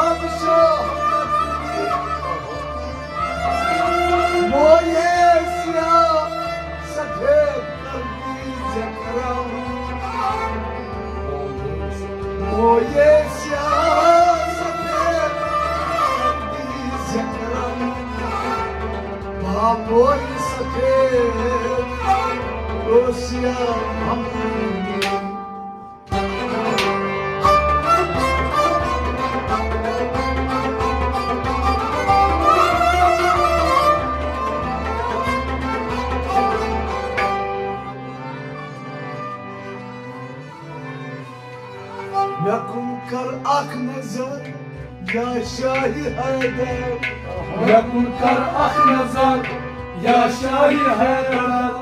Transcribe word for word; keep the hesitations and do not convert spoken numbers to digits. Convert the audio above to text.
اب شاہ، مویے سیاہ سفید کر دیجئے کرم۔ مویے سیاہ سفید کر دیجئے کرم۔ بابوئی سفید، روسیا ہم۔ مےٚ کُن کر اکھ نظر، یا شاہ حیدر۔ مےٚ کُن کر اکھ نظر، یا شاہ حیدر۔